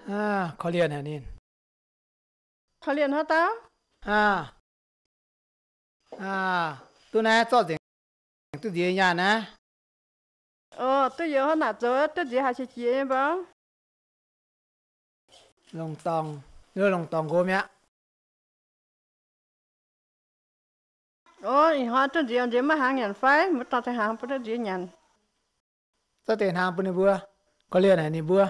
Korv-lienh haic ninh. Korv-lienh haaix dauh? Aa, duqv naaiv zorqv nzengc duqv nziex nyaanh naaiv. Duqv youz hnangv naaic zoux duqv nziex haaix qiex jiez nyei mbuo. Longc dorngc, longc dorngc nqox mi'aqv. O, ih hnoi duqv nziex, nziex maiv hnaangx nyanc fai? Mbuo dorh deix hnaangx bun duqv nziex nyanc. Zorqv deix hnaangx bun ninh mbuo, korv-lienh haic ninh mbuo.